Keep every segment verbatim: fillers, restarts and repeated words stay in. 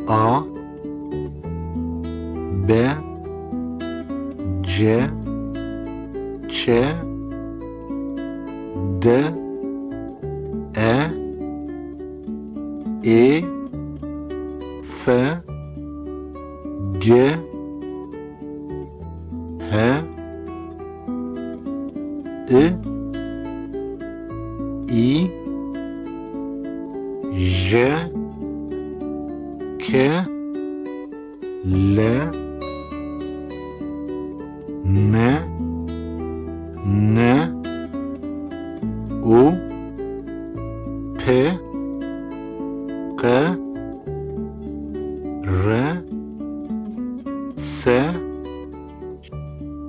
A, B, C, Ç, D, E, Ê, F, G, H, I, I, J, K, L, M, N, O, P, Q, R, S,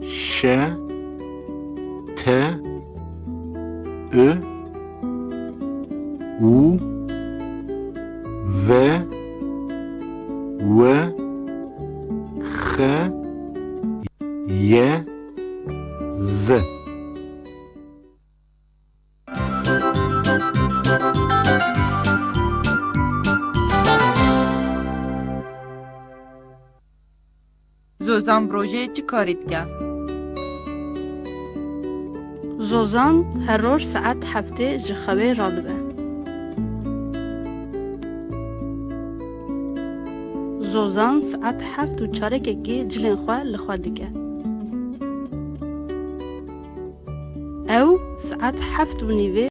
Ş, T, Ü, U, V, W, X, Y, Z. Zozan bi rojê çi karî dike? Zozan her roj saet heftê ji xewê radibe. Zozan saet heft û çarekekê cilên xwe li xwe dike. Ew saet heft û nîvê